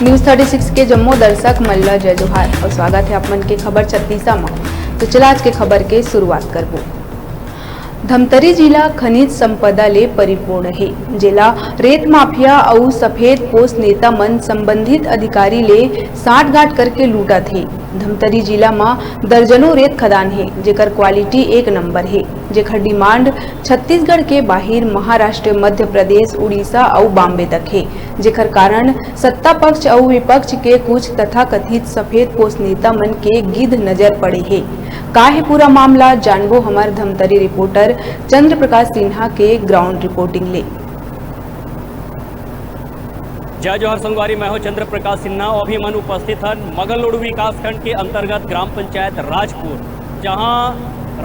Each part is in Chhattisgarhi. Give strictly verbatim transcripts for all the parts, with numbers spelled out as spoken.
News thirty six के जम्मो दर्शक मन ल जय जोहार अउ स्वागत हे आप मन के खबर छत्तीसा म। तो चला आज के खबर के शुरुआत करबो। धमतरी जिला खनिज संपदा ले परिपूर्ण हे, जेला रेत माफिया अउ सफेद पोश नेता मन संबंधित अधिकारी ले सांठगांठ करके लूटत हे। धमतरी जिला म दर्जनों रेत खदान हे, जेकर quality एक नंबर हे, जेकर demand छत्तीसगढ़ के बाहिर महाराष्ट्र, मध्य प्रदेश, उड़ीसा अउ बॉम्बे तक हे, जेकर कारण सत्ता पक्ष अउ विपक्ष के कुछ तथाकथित सफेद पोश नेता मन के गिद्ध नजर पड़े हे। का हे पूरा मामला, जानबो हमर धमतरी reporter चंद्र प्रकाश सिन्हा के ground reporting ले। जय जोहार संगवारी, मैं हूं चंद्र प्रकाश सिन्हा और अभी हमन उपस्थित हन मगरलोड विकासखंड के अंतर्गत ग्राम पंचायत राजपुर, जहां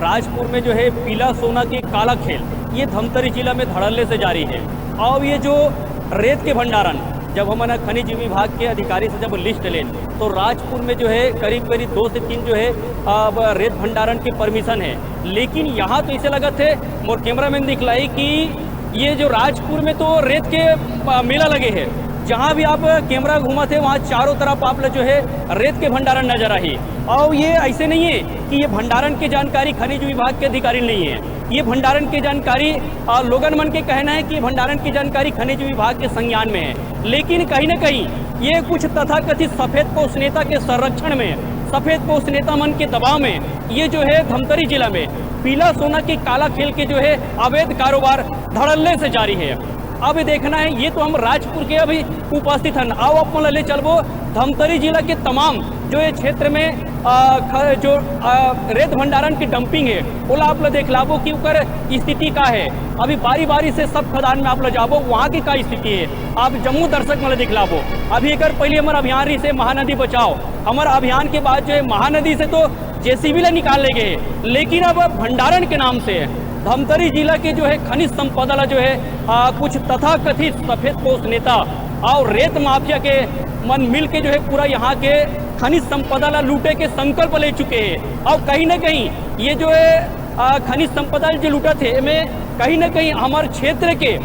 राजपुर में जो है पीला सोना के काला खेल, ये धमतरी जिला में धड़ल्ले से जारी है। और ये जो रेत के भंडारण, जब हमन खनिज विभाग के अधिकारी से जब list लेन, तो राजपुर में जो है करीब करीब दो से तीन जो है अब रेत भंडारण के permission है, लेकिन यहाँ तो ऐसे लगत है, मोर cameraman दिखलाई कि ये जो राजपुर में तो रेत के, अ, मेला लगे है, जहाँ भी आप camera घुमात है, वहाँ चारों तरफ आप ला जो है रेत के भंडारण नजर आही। और ये ऐसे नहीं है कि ये भंडारण की जानकारी खनिज विभाग के अधिकारी नहीं है, ये भंडारण की जानकारी, अ, लोगन मन के कहना है कि भंडारण की जानकारी खनिज विभाग के संज्ञान में है, लेकिन कहीं ना कहीं ये कुछ तथाकथित सफेद पोश नेता के संरक्षण में, सफेद पोश नेता मन के दबाव में ये जो है धमतरी जिला में पीला सोना के काला खेल के जो है अवैध कारोबार धड़ल्ले से जारी है। अब ये देखना है, ये तो हम राजपुर के अभी उपस्थित हन। आओ आप मन ला ले चलबो धमतरी जिला के तमाम जो ये क्षेत्र में, आ, ख-, जो, आ, रेत भंडारण की dumping है, ओला आप ला देखलाबो कि ओकर स्थिति का है। अभी बारी बारी से सब खदान में आप ला जाबो, वहाँ की का स्थिति है, आप जम्मो दर्शक मन ला दिखलाबो। अभी एकर पहले हमर अभियान रहिसे महानदी बचाओ, हमर अभियान के बाद जो है महानदी से तो जेसीबी ला निकाल ले गए, लेकिन अब भंडारण के नाम से धमतरी जिला के जो है खनिज संपदा ला जो है, आ, कुछ तथाकथित सफेद पोश नेता और रेत माफिया के मन मिल के जो है पूरा यहाँ के खनिज संपदा ला लूटे के संकल्प ले चुके हैं। और कहीं ना कहीं ये जो है, आ, खनिज संपदा जो लूटत हे, एमे कहीं ना कहीं हमर क्षेत्र के,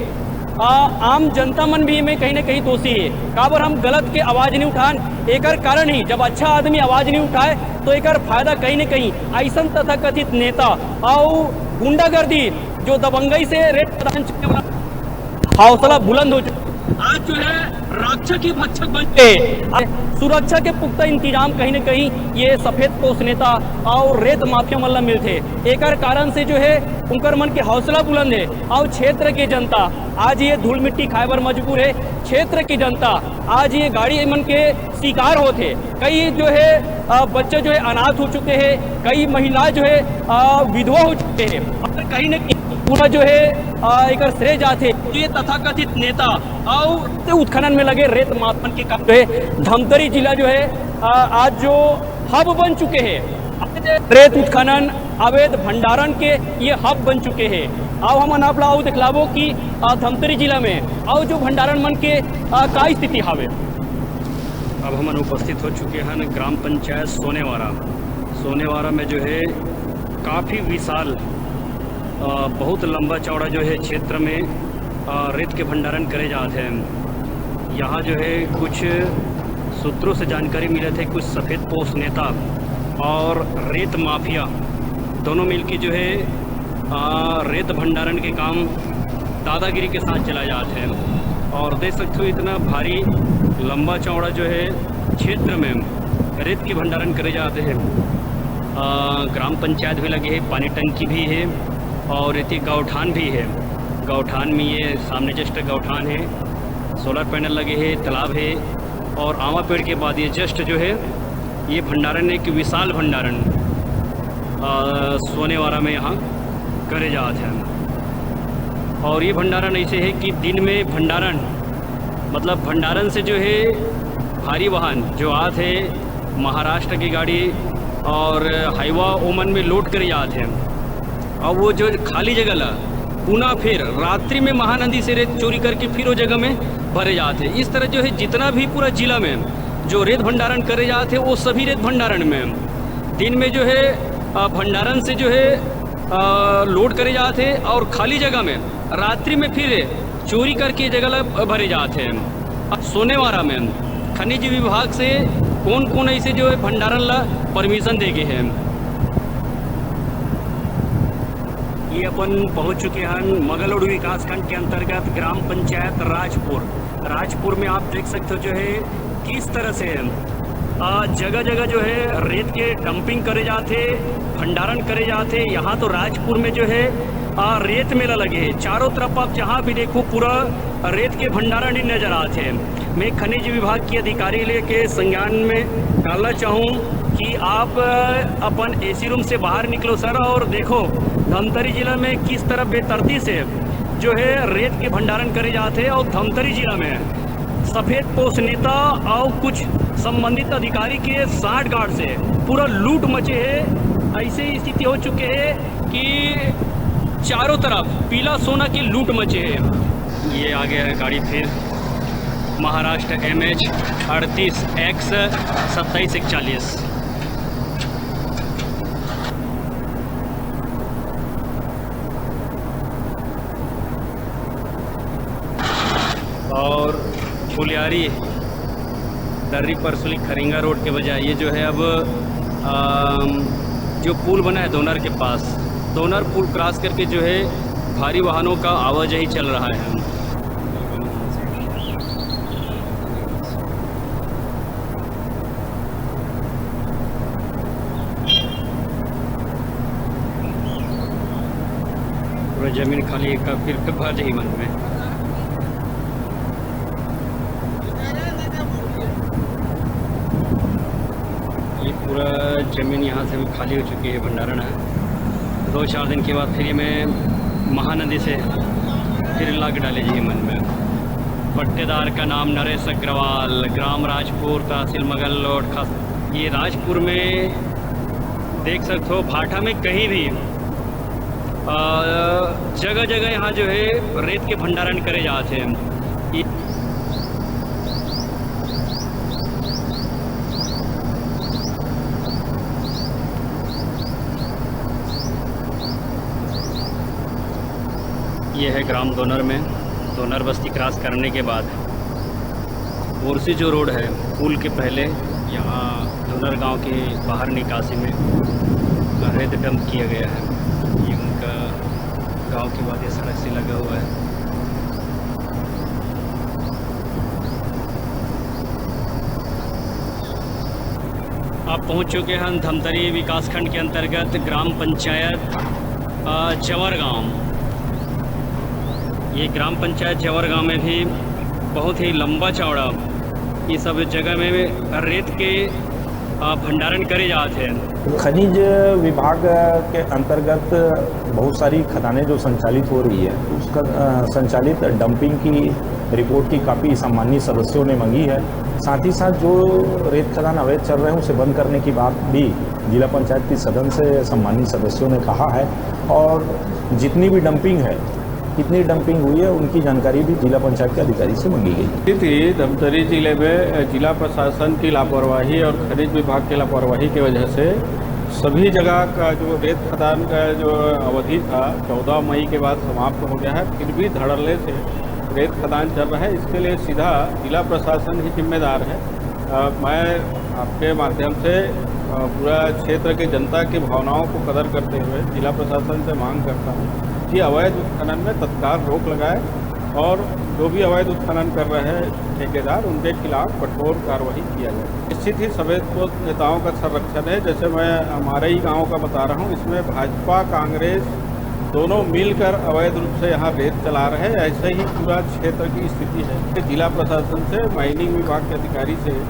आ, आम जनता मन भी एमे कहीं ना कहीं दोषी हे। काबर हम गलत के आवाज नहीं उठान, एकर कारण ही जब अच्छा आदमी आवाज नहीं उठाए, तो एकर फायदा कहीं ना कहीं अइसन तथाकथित नेता अउ गुंडागर्दी जो दबंगई से रेत खदान चलने वाला हौसला बुलंद हो चुका। आज जो है रक्षक ही भक्षक बन गए। आज सुरक्षा के पुख्ता इंतजाम कहीं ना कहीं ये सफेद पोश नेता और रेत माफिया मन ला मिलथे। एकर कारण से जो है उनकर मन के हौसला बुलंद है और क्षेत्र के जनता आज ये धूल मिट्टी खाए बर मजबूर है। क्षेत्र की जनता आज ये गाड़ी मन के शिकार होथे। कई जो है, अ, बच्चे जो है अनाथ हो चुके हैं, कई महिला जो है, अ, विधवा हो चुके हैं। और कहीं ना कहीं पूरा जो है, अ, एकर श्रेय जाथे ये तथाकथित नेता और उत्खनन में लगे रेत माफिया मन के काम जो है। धमतरी जिला जो है, अ, आज जो hub बन चुके हैं, रेत उत्खनन, अवैध भंडारण के ये hub बन चुके हैं। आओ हमन आप ला अउ दिखलाबो कि, अ, धमतरी जिला में अउ जो भंडारण मन के, अ, का स्थिति हावे। अब हमन उपस्थित हो चुके हैं ग्राम पंचायत सोनेवारा। सोनेवारा में जो है काफ़ी विशाल, अ, बहुत लंबा चौड़ा जो है क्षेत्र में, अ, रेत के भंडारण करे जात है। यहाँ जो है कुछ सूत्रों से जानकारी मिलत है, कुछ सफेद पोश नेता और रेत माफिया दोनों मिलके जो है, अ, रेत भंडारण के काम दादागिरी के साथ चला जात है। और देख सकते हो इतना भारी लंबा चौड़ा जो है क्षेत्र में रेत के भंडारण करे जात है। अ, ग्राम पंचायत भी लगे है, पानी टंकी भी है और एती गौठान भी है। गौठान में ये सामने just गौठान है, solar panel लगे है, तालाब है और आमा पेड़ के बाद ये just जो है ये भंडारण, एक विशाल भंडारण, अ, सोनेवारा में यहाँ करे जात है। और ये भंडारण ऐसे है कि दिन में भंडारण, मतलब भंडारण से जो है भारी वाहन जो आत है, महाराष्ट्र की गाड़ी और हाईवा ओमन में load करे जात है। अब वो जो खाली जगह ला पुनः फिर रात्रि में महानदी से रेत चोरी करके फिर वो जगह में भरे जात है। इस तरह जो है जितना भी पूरा जिला में जो रेत भंडारण करे जात है, वो सभी रेत भंडारण में दिन में जो है, अ, भंडारण से जो है, अ, load करे जात है और खाली जगह में रात्रि में फिर चोरी करके जगह ला भरे जात है। अब सोनेवारा में खनिज विभाग से कौन कौन ऐसे जो है भंडारण ला परमिशन दे गे हे। ये अपन पहुंच चुके हैं मगलोड विकासखंड के अंतर्गत ग्राम पंचायत राजपुर। राजपुर में आप देख सकते हो जो है किस तरह से है, आ, जगह जगह जो है रेत के डंपिंग करे जाते, भंडारण करे जाते। यहाँ तो राजपुर में जो है, आ, रेत मेला लगे है। चारों तरफ आप जहाँ भी देखो पूरा रेत के भंडारण ही नजर आते हैं। मैं खनिज विभाग के अधिकारी लेके संज्ञान में डालना चाहूँ कि आप, अ, अपन एसी रूम से बाहर निकलो सर और देखो धमतरी जिला में किस तरह बेतरती से जो है रेत के भंडारण करे जाते हैं और धमतरी जिला में सफेद पोश नेता और कुछ संबंधित अधिकारी के साठ गांठ से पूरा लूट मचे है। ऐसे स्थिति हो चुके है कि चारों तरफ पीला सोना की लूट मचे है। ये आ गया है गाड़ी फिर, महाराष्ट्र एम एच अड़तीस एक्स सत्ताईस इकतालीस। और फुलियारी दर्री परसुली खरिंगा रोड के बजाय ये जो है अब, अम, जो पुल बना है दोनर के पास, दोनर पुल क्रॉस करके जो है भारी वाहनों का आवाजाही चल रहा है। पूरा जमीन खाली है, फिर भर जाही मन में। ये पूरा जमीन यहाँ से भी खाली हो चुकी है, भंडारण है। दो चार दिन के बाद फिर ये मैं महानदी से फिर लाग डाले जी मन में। पट्टेदार का नाम नरेश अग्रवाल, ग्राम राजपुर, तहसील मगलोड, खास ये राजपुर में देख सकते हो, भाटा में कहीं भी, अ, जगह जगह यहाँ जो है रेत के भंडारण करे जाते हैं। ये, ये है ग्राम दोनर में, दोनर बस्ती क्रॉस करने के बाद बोरसी जो रोड है, पुल के पहले यहाँ धुनर गांव के बाहर निकासी में रेत डंप किया गया है। ये उनका गांव के बाद ये सड़क से लगा हुआ है। आप पहुंच चुके हैं धमतरी विकासखंड के अंतर्गत ग्राम पंचायत, अ, जवर गांव। ये ग्राम पंचायत जवर गांव में भी बहुत ही लंबा चौड़ा ये सब जगह में रेत के, अ, भंडारण करे जात हे। खनिज विभाग के अंतर्गत बहुत सारी खदानें जो संचालित हो रही है, उसका, अ, संचालित डंपिंग की रिपोर्ट की कॉपी सम्मानित सदस्यों ने मांगी है। साथ ही साथ जो रेत खदान अवैध चल रहे हैं, उसे बंद करने की बात भी जिला पंचायत की सदन से सम्मानित सदस्यों ने कहा है और जितनी भी डंपिंग है, कितनी डंपिंग हुई है, उनकी जानकारी भी जिला पंचायत के अधिकारी से मांगी गई। स्थिति धमतरी जिले में जिला प्रशासन की लापरवाही और खनिज विभाग की लापरवाही की वजह से सभी जगह का जो रेत खदान का जो अवधि था, चौदह मई के बाद समाप्त हो गया है। फिर भी धड़ल्ले से रेत खदान चल रहा है। इसके लिए सीधा जिला प्रशासन ही जिम्मेदार है। अ, मैं आपके माध्यम से, अ, पूरा क्षेत्र के जनता की भावनाओं को कदर करते हुए जिला प्रशासन से मांग करता हूँ कि अवैध उत्खनन में तत्काल रोक लगाए और जो भी अवैध उत्खनन कर रहे हैं ठेकेदार, उनके खिलाफ कठोर कार्रवाई किया जाए। निश्चित ही सफेद पोश नेताओं का संरक्षण है। जैसे मैं हमारे ही गांव का बता रहा हूँ, इसमें भाजपा, कांग्रेस दोनों मिलकर अवैध रूप से यहाँ रेत चला रहे हैं। ऐसे ही पूरा क्षेत्र की स्थिति है। जिला प्रशासन से, माइनिंग विभाग के अधिकारी से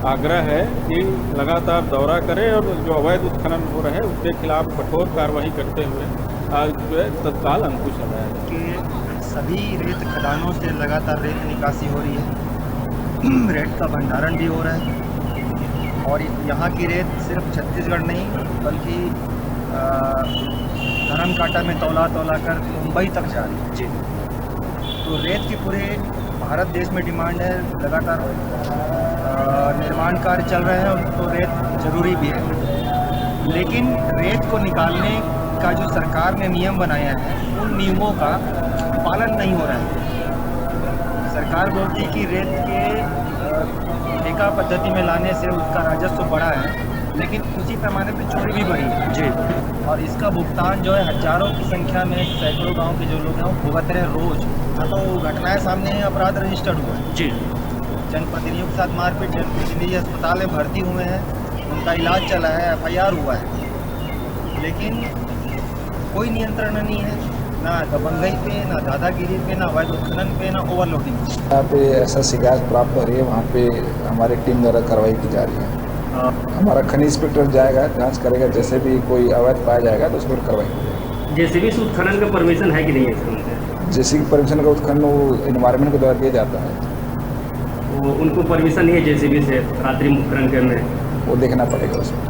आग्रह है कि लगातार दौरा करें और जो अवैध उत्खनन हो रहे हैं, उसके खिलाफ कठोर कार्रवाई करते हुए आज जो है तत्काल अंकुश लगाया जाए। के सभी रेत खदानों से लगातार रेत निकासी हो रही है। रेत का भंडारण भी हो रहा है और यहाँ की रेत सिर्फ छत्तीसगढ़ नहीं, बल्कि, अ, धर्मकांटा में तौला तौला कर मुंबई तक जा रही है। जी। तो रेत की पूरे भारत देश में डिमांड है, लगातार, अ, निर्माण कार्य चल रहे हैं, तो रेत जरूरी भी है। लेकिन रेत को निकालने का जो सरकार ने नियम बनाया है, उन नियमों का पालन नहीं हो रहा है। सरकार बोलती है कि रेत के, अ, का पद्धति में लाने से उसका राजस्व बढ़ा है, लेकिन उसी पैमाने पे चोरी भी बढ़ी है। जी। और इसका भुगतान जो है, हजारों की संख्या में, सैकड़ों गांव के जो लोग हैं, वो भुगत रहे हैं रोज। हाँ, तो घटनाएं सामने हैं, अपराध रजिस्टर्ड हुआ है। जी। जनप्रतिनिधियों के साथ मारपीट, जनप्रतिनिधि अस्पताल में भर्ती हुए हैं, उनका इलाज चला है, एफआईआर हुआ है, लेकिन कोई नियंत्रण नहीं है, ना दबंगई पे, ना दादागिरी पे, ना अवैध उत्खनन पे, ना ओवरलोडिंग पे। जहाँ पे ऐसा शिकायत प्राप्त हो रही है, वहाँ पे हमारी टीम द्वारा कार्रवाई की जा रही है। हमारा खनिज इंस्पेक्टर जाएगा, जांच करेगा, जैसे भी कोई अवैध पाया जाएगा तो उस पर कार्रवाई की जाएगी। जेसीबी से उत्खनन का परमिशन है कि नहीं है सर उनसे? जेसीबी की परमिशन का उत्खनन वो एनवायरनमेंट के द्वारा दिया जाता है। वो उनको परमिशन नहीं है जेसीबी से रात्रि में उत्खनन करने? वो देखना पड़ेगा उसमें।